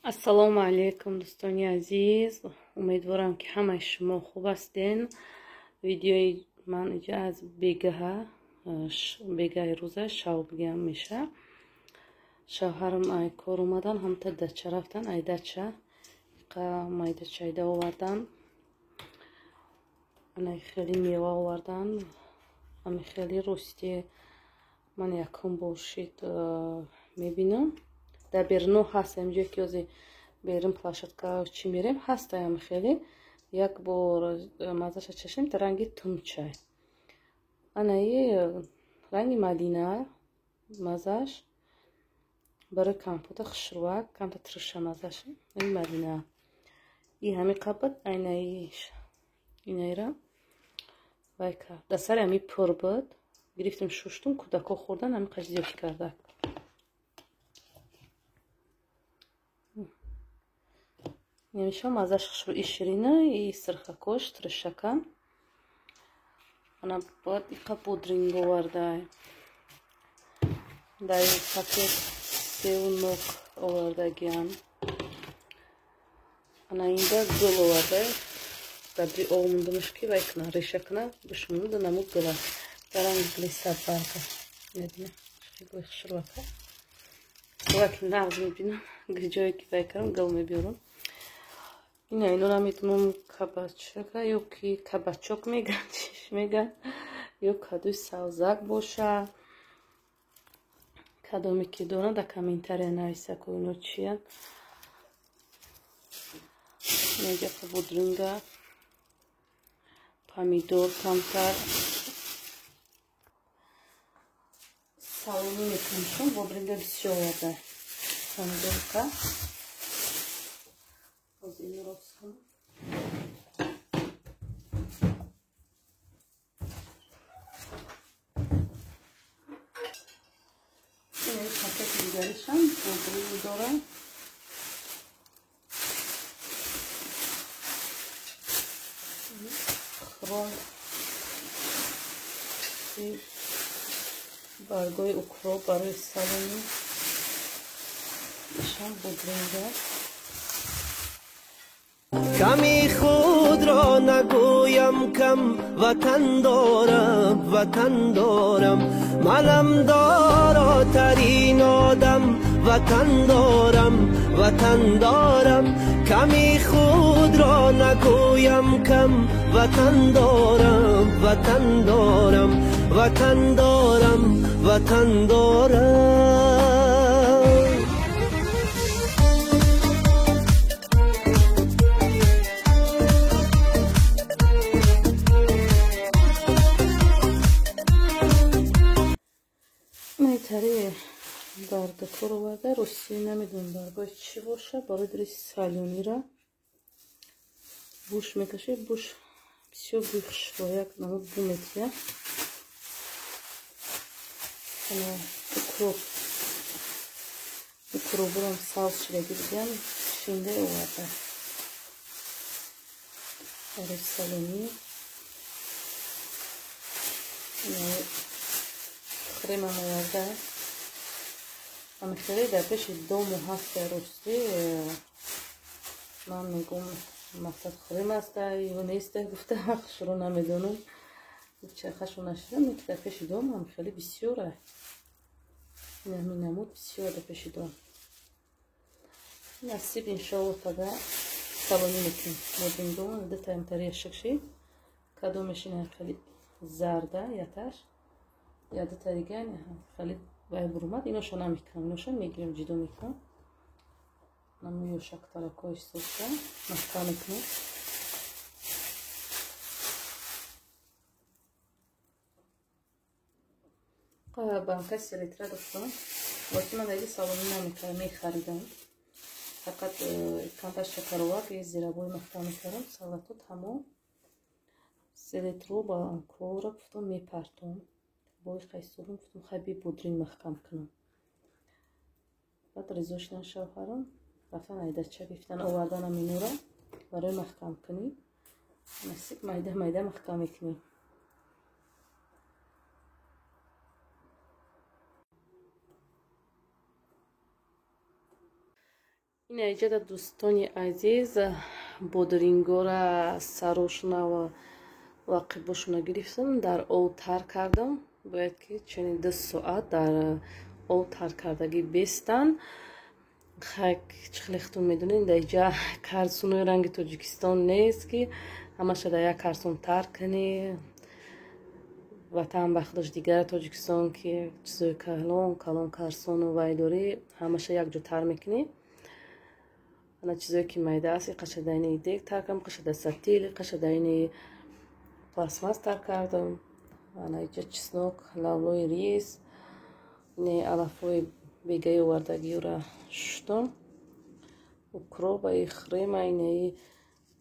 Ассалому алайкум, дӯстони азиз. Умедворам, ки ҳамаи шумо хуб ҳастен. Видеои ман иҷа аз бегаҳа, бегаҳи рӯза, шав бигам меша. Шавҳарам ай кор омадан, ҳамта дача рафтан, ай дача қа майда чайда овардан. Ана хеле мева овардан. Ами хеле рости ман якум бор шид мебинам. Дар Берно ҳаст, ҳамҷое ки ози берун площадка чӣ мерем, ҳаст ҳам хеле. Як бор мазаша чашем, ранги тунчай. Анаи ранги малина мазаш барои компота хушрӯак, камта тирша мазаш, ин малина. И ҳами қабат айнаиш инайра вай кард. Дар сари ҳами пур буд, гирифтем шуштум, кӯдако хӯрдан, ҳами қаш зиёд карда. Немиша мазаш хушрӯ, и ширина, и сирхакош, тиршака. Ана бояд иқа бодринг овардай. Дар пакет севу нок овардагиам. Ана инда гул овардай. Дар ди об мондамаш ки вай куна, реша куна, бишмонда намуд гула. Даранги гули садбарга. Мебинам, гули хушрӯака. Гулаки нағз мебинам, ҷое ки вай кардам, гул мебиёрам. Ина ино намедонам кабачока ё ки кабачок меган, чиш меган, ё кадуи савзак боша. Кадоме ки доранд, дар комментария нависа, ку ино чиян. Инҷа бодринга, помидор камтар. Салони мекунем, чун бодринга бисёр оварда. Помидорка. Аз ин рост кунам. Ин пакети дигаришам бодринг дорам. Хром, баргои укроп барои салони, ишам бодринга. Ками худро нагӯям кам, ватан дорам, ватан дорам. Манам доротарин одам, ватан дорам, ватан дорам. Ками худро нагӯям кам, ватан дорам, ватан дорам, ватан дорам, ватан дорам. Тари бардакор оварда, рости намедонам баргои чӣ боша, барои дри салёнира буш мекаши, буш бисёр бӯи хушрӯ, як намуд бу метия. Ана укроп, укробурам сабз шидаги будиам, шинда оварда барои салёнӣ. Хремам оварда. Ами хеле дар пеши дому ҳаста, рости ман мегӯм мақсад хрем аста ё неста, гуфта хушрӯ намедонам, чархашо нашидам, ки дар пеши дом ам хеле бисёра. Ин намуд бисёр дар пеши дом. Насиб иншоалло тага салонӣ мекунем. Бодрингома ду тари яшак шид, кадомеш ина хеле зарда яташ, ядата дига хеле вай бурумад, иноша намекунам, иноша мегирем, ҷидо мекунам. Наму ёшактаракои соста маҳкам мекунем. Банка селитра доштам. Рости ман даги салонӣ намекардам, мехаридам. Фақат камтар шакаровак и зирабои маҳкам мекардам, салато тамом. Селитру банкора гуфтам мепартом. Бой қайсурум, гуфтам хай би бодринг маҳкам кунам. Баъд ризо шудан шавҳарам, рафтан айдача гирифтан, оварданам инора барои маҳкам кунӣ. Насиб майда майда маҳкам мекунем. Ин иҷада дӯстони азиз, бодрингора сарошона ва лақибошона гирифтам, дар об тар кардам. Бояд ки чунин 2 соат дар об тар кардагӣ бестан. Хай, чӣ хеле худтон медонед, дар иҷа карсунои ранги Тоҷикистон нест, ки ҳамаша дар як карсун тар кунӣ. Ватан ба худаш дигар Тоҷикистон, ки чизои калон калон карсону вай дорӣ, ҳамаша якҷо тар мекунӣ. Ана чизое ки майда аст, қаша дар ини дег тар кардам, қаша дар сатил, қаша дар ини пластмасс тар кардам. Ана иҷа чеснок, лавлои рис, ини алафҳои бегаи овардагиро шуштам, укроба, и хрема, инаи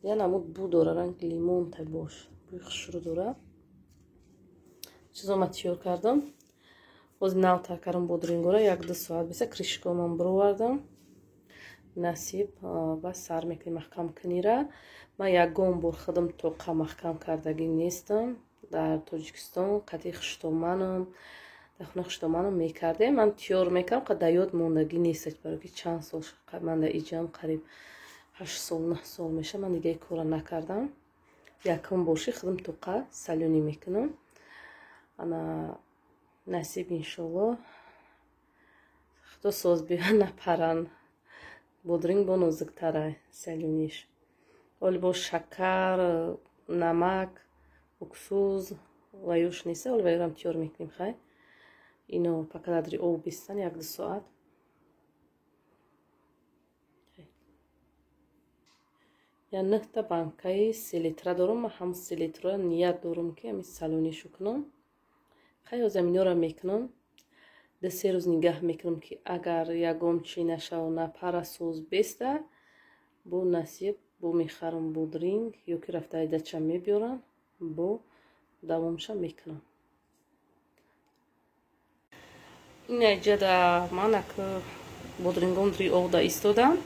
я намуд бу дора, ранги лимон тай бош, бӯи хушрӯ дора. Чизо ма тиёр кардам. Боз нав тар кардам бодрингора, 1-2 соат биса кришкомам бировардам. Насиб ба сар мекунем маҳкам кунира. Ман ягон бор худам тоқа маҳкам кардагӣ нестам. Дар Тоҷикистон қатъи хуштоманам, дар хона хуштоманам мекардем. Ман тиёр мекардам, қа дар ёд мондагӣ нест, барои ки чанд сол ман дар иҷам, қариб 8 сол, 9 сол меша, ман дига кора накардам. Якум борши худам тоқа салёнӣ мекунам. Ана насиб иншолло, худо соз биё напаран. Бодринг бо нозуктара салюниш. Оли бо шакар, намак, уксуз ва юш неста, оли вайрам тиёр мекунем. Хай, ино пока дадри об бистан 1-2 соат. Я 9та банкаи 3 литра дорум. Ман ҳам 3 литра ният дорум, ки ҳами салюнишу кунам. Хай, ҳозир инора мекунам. 2-3 рӯз нигаҳ мекунам, ки агар ягон чи нашава, напара, соз беста, бо насиб бо мехарам бодринг, ё ки рафта айдача мебиёрам, бо давомша мекунам. Ин иҷада ман ак бодрингом дри овда истодам,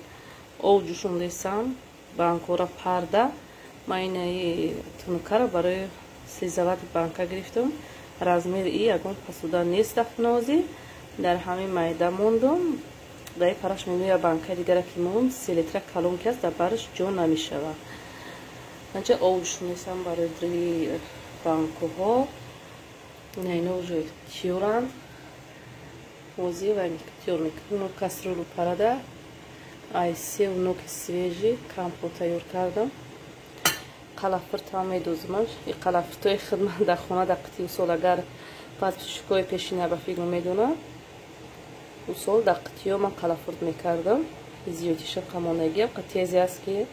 ов ҷӯшондесам, банкора парда. Ман инаи тунукара барои слизавати банка гирифтам. Размери и ягон пасуда нест дафнози, дар ҳамин майда мондум. Дар параш мемоя банкаи дигара ки монд, 3 литра калон ки аст, дар бараш ҷо намешавад. Анча ов ҷӯшондесам барои дри банкоҳо. Ина ино уже тиёранд. Ҳозир вай тиёр мекунам. Кастрюлю парада ай сев ноки свежий компот тайёр кардам. Қалафиртам медозмаш. И қалафиртои худ ман дар хона дар қитъи усол, агар подписчикои пешина ба фикр медонам, усол дар қитъиё ман қалафирт мекардам. Зиёдиша қамонагиам қа тезе аст, ки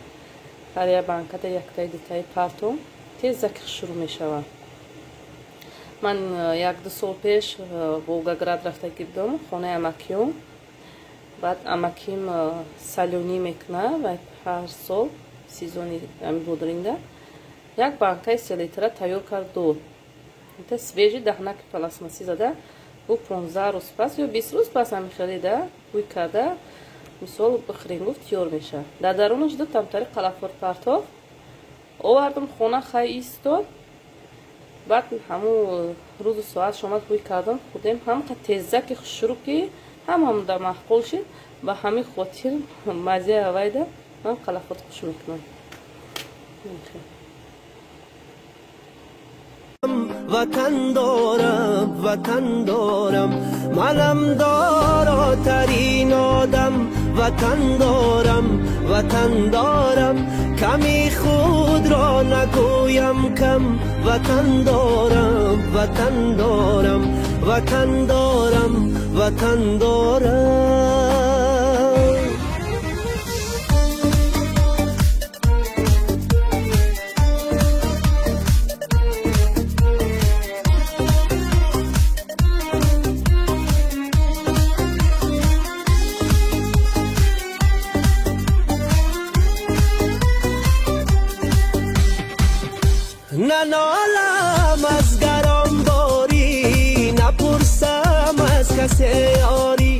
ҳар як банкада яктаи дутаи партом тез заки шурӯъ мешавад. Ман 1-2 сол пеш Волгоград рафтагӣ будам, хонаи амакиём. Баъд амаким салёнӣ мекунад ва ҳар сол сезони ами бодринга як банкаи 3 литра тайёр кард, дод. Та свежий даҳнаки пластмассӣ зада, бу 15 рӯз пас ё 20 рӯз пас ами харида бӯй карда, мисол бихӯрем, гуфт, тиёр мешавад. Дар дарунаш ду тамтари қалафор партоф. Овардам хона, хай истод. Баъд ҳамун рӯзу соат шомад, бӯй кардам, хӯрдем. Ҳамқа тезаки хушрӯ, ки ҳамам да маъқул шид. Ба ҳамин хотир маззаи авайда ман қалафот хуш мекунам. Ватан дорам, ватан дорам, манам доротарин одам. Ватан дорам, ватан дорам, ками худро нагӯям кам. Ватан дорам, ватан дорам, ватан дорам, ватан дорам. Наналам аз гаронборӣ, напурсам аз касе ёрӣ,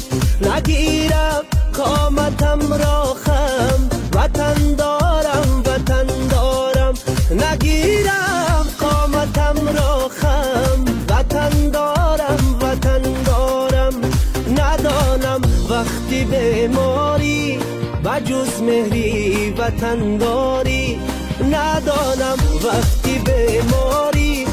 нагирам қоматамро хам. Ватан дорам, ватан дорам, нагирам қоматамро хам. Ватан дорам, ватан дорам, надонам вақти беморӣ ба بجز مهری وطن داری ندانم وقتی بیماری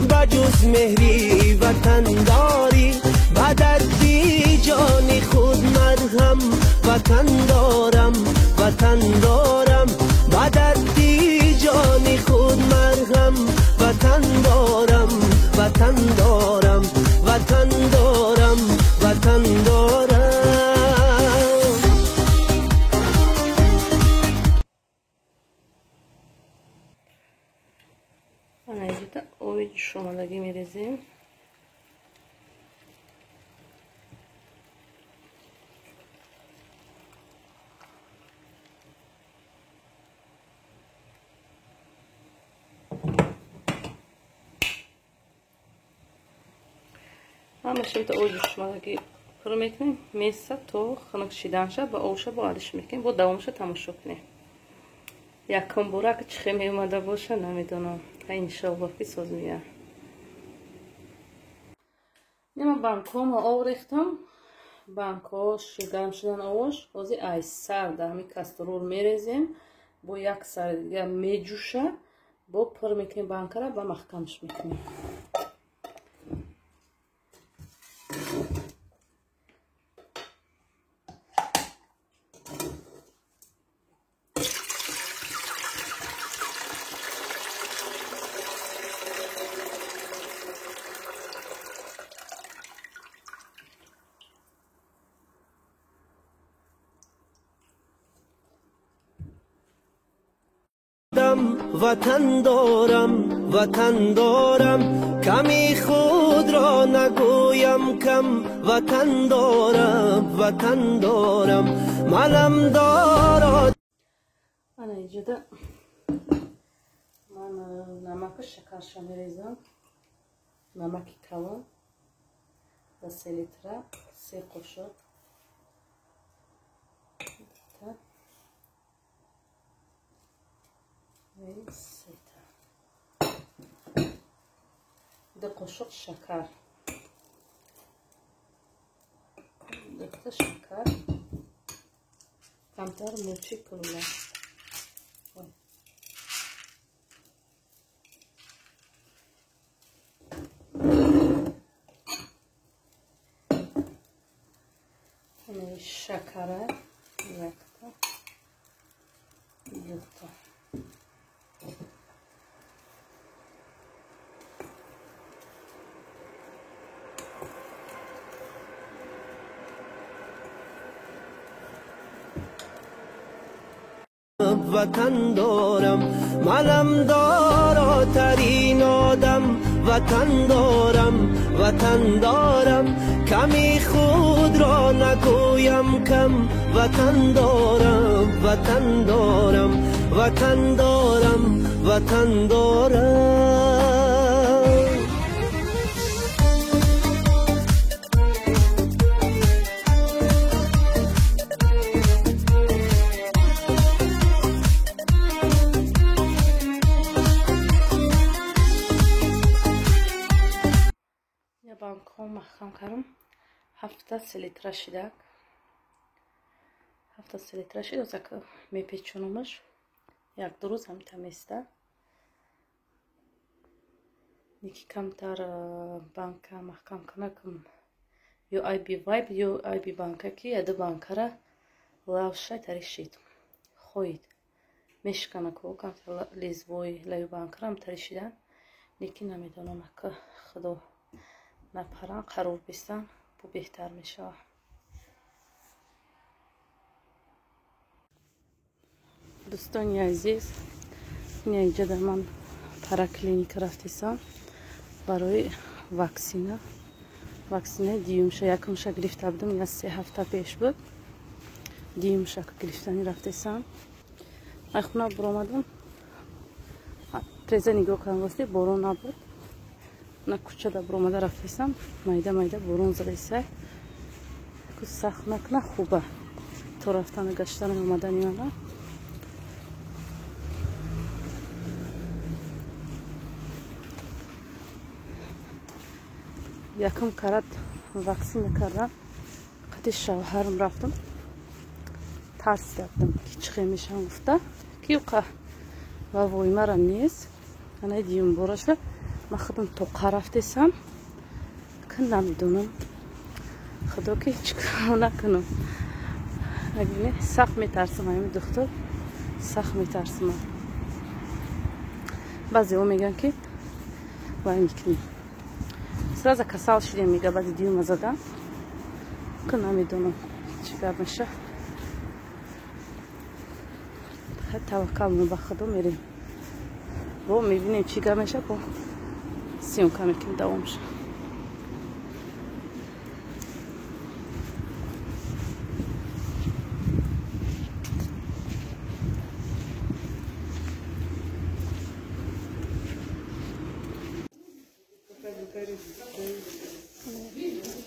بجز مهری وطن داری به دردی جان خود مرهم وطن دارم وطن دارم به دردی جان خود مرهم وطن دارم وطن دارم وطن دارم وطن دارم. Оби ҷӯшомадагӣ мерезем. Ҳамаша бита оби ҷӯшомадагӣ пур мекунем, меса то хунук шиданша ба обша бо алиш мекунем, бо давомша тамошо кунем. Якум бора ки чӣ хел меомада боша намедонам. Иншоаллоҳ ки соз меяд. Нема банкҳома об рехтам. Банкҳо гарм шудан овош. Ҳозир ай сар дар ҳамин каструл мерезем. Бо як сари дига меҷӯша. Бо пур мекунем банкара ба маҳкамш мекунем. وطن دارم وطن دارم کمی خود را نگویم کم وطن دارم وطن دارم منم دارم. Ана иҷода ман намаку шакарша мерезам. Намаки калон ба 3 литра 3 қошуқ. Сета. 2 қошуқ шакар. 2 шакар. Камтар мурчи курула. Шакара якта, дута. وطن دارم منم داراترین آدم وطن دارم وطن دارم کمی خود را نگویم کم وطن دارم وطن دارم وطن دارم وطن دارم. Банкҳо маҳкам кардам. 7 литра шидак. 7 литра шид. Озак мепечонамаш. 1-2 рӯз ҳамита места. Ники камтар банка маҳкам кунакам. Ё айби вайб, ё айби банка ки яду банкара лавша тари шид. Хоид. Мешканако камтар лезвои лави банкара тари шидан. Ники намедонам ака худо напаран қарор бистан бу беҳтар мешавад. Дӯстони азиз, ина иҷода ман параклиника рафтесам барои ваксина. Ваксинаи дуюмша, якумша гирифта будам, ина 3 ҳафта пеш буд. Дуюмша гирифтани рафтесам. Ай хона буромадам. Треза нигоҳ кардам, рости борон набуд. На кӯчада буромада рафтесам, майда майда борон задесай. Ку сахт накна хуба. То рафтану гаштану омадани мана. Якум карат ваксина кардам. Қати шавҳарам рафтам. Тарсидам ки чӣ мешавам гуфта, ки уқа ва воймарам нест. Анаи дуюм бораша ман худам тоқа рафтесам, ки намедонам, худо ки чӣ кор накунам. Сахт метарсам, ҳамин духтур сахт метарсам. Баъзеҳо мегӯянд, ки вай мекунем, сразу касал шудем, мега баъди дуюма задан, ки намедонам чӣ гап меша. Таваккал ба худо, мерем, бо мебинем чӣ гап меша, бо съёмка мекунем давомша.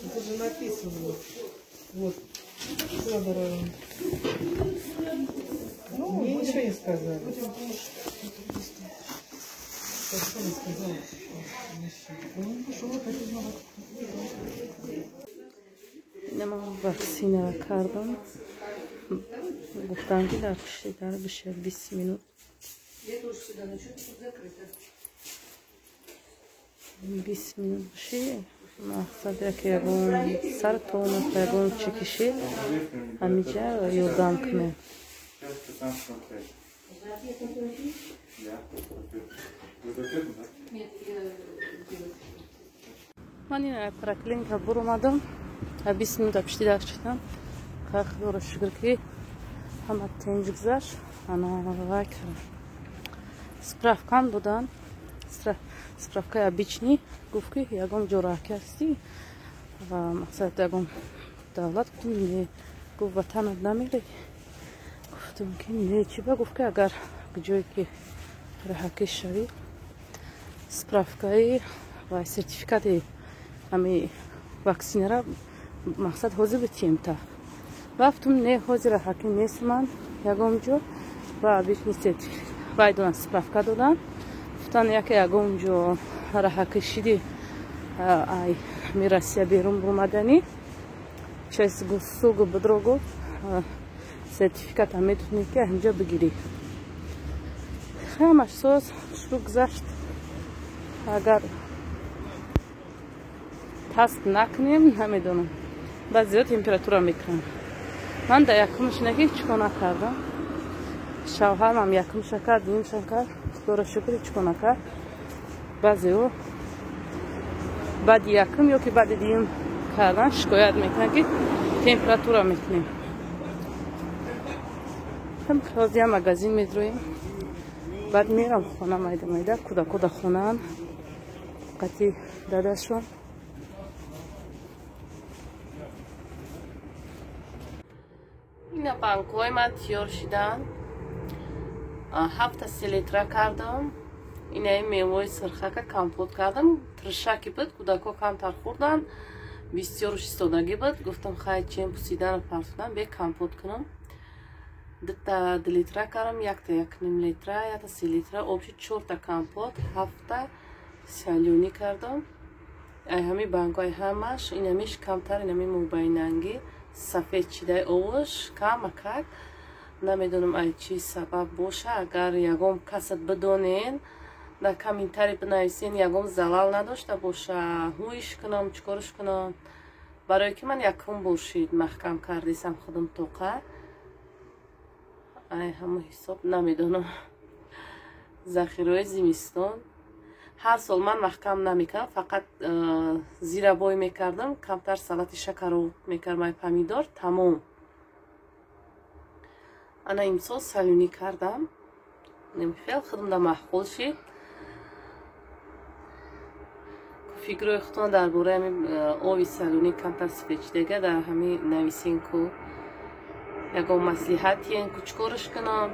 Это же написано. Вот. Федорова. Ну, мне ничего не сказали. Что не сказала? Инама ваксинара кардам. Гуфтам, ки дар пушти дар бишад 20 минут. 20 минут биши, мақсад яке ягон сартона, ягон чӣ кишид, ҳамиҷа ёрдам кунем. Ман ин поликлиника буромадам, 20 минута пишти дар шидам. Худоро шукр, ки ҳама тинҷ гузашт. Ана вай кардам, справкам додан, справкаи обычный. Гуфт, ки ягон ҷо раҳки ҳастӣ ва мақсад ягон давлат? Гуфтум, не. Гуфт, ватанат намерӣ? Гуфтум, ки не, чӣ ба? Гуфт, ки агар ҷое ки раҳакӣ шавӣ, справкаи ва сертификати ҳами ваксинара мақсад ҳозир битием та. Рафтум, не, ҳозир раҳакӣ нест ман ягон ҷо. Ва обычный сертификат вай додан, справка додан. Гуфтан, яке ягон ҷо раҳакӣ шиди, ай ми Россия берун бумаданӣ, через госуслугу бидро, гуфт, сертификата метавонӣ, ки ҳамҷо бигирӣ. Ҳамаш соз шурӯъ гузашт. Агар тест накунем, намедонам, баъд зиёд температура мекунам. Ман дар якумаш наки ҳеҷ кор накардам, шавҳарам якумша кард, дуюмша кард, худоро шукр, ҳеҷ кор накард. Баъзеҳо баъди якум ё ки баъди дуюм кардан шикоят мекунанд, ки температура мекунем. Ҳозир магазин медроем, баъд мерам хона, майда майда кӯдако дар хонаам қати дадашон. Ина банкҳои ман тиёр шиданд. Ҳафта селитра кардам. Инаи мевои сирхака компот кардам. Тиршаки буд, кӯдако камтар хӯрданд, бисёрш истодагӣ буд. Гуфтам, хай, чем пусидану партодан, бе компот кунам. Дута 2 литра кардам, якта 1,5 литра, якта 3 литра, общий чорта компот, ҳафта солёный кардам. Ай ҳами банкҳои ҳамаш инамиш камтар, инами мубайнангӣ сафед чидаи овош камакак. Намедонам, ай чӣ сабаб боша. Агар ягон касат бидонен, дар комментарий бинависен, ягон залал надошта боша, ҳуиш кунам, чӣ корш кунам, барое ки ман якум бор шид маҳкам кардисам худам тоқа. Ай ҳамо ҳисоб намедонам. Захираҳои зимистон ҳар сол ман маҳкам намекардам, фақат зирабой мекардам, камтар салати шакароб мекардам, ай помидор, тамом. Ана имсол солёный кардам, хел худам да маъқул шид. Фикрҳои худтон дар бораи ҳами ови солёный камтар сифедшидага дар ҳами нависен ку, ягон маслиҳатиен ку, чӣ корш кунам.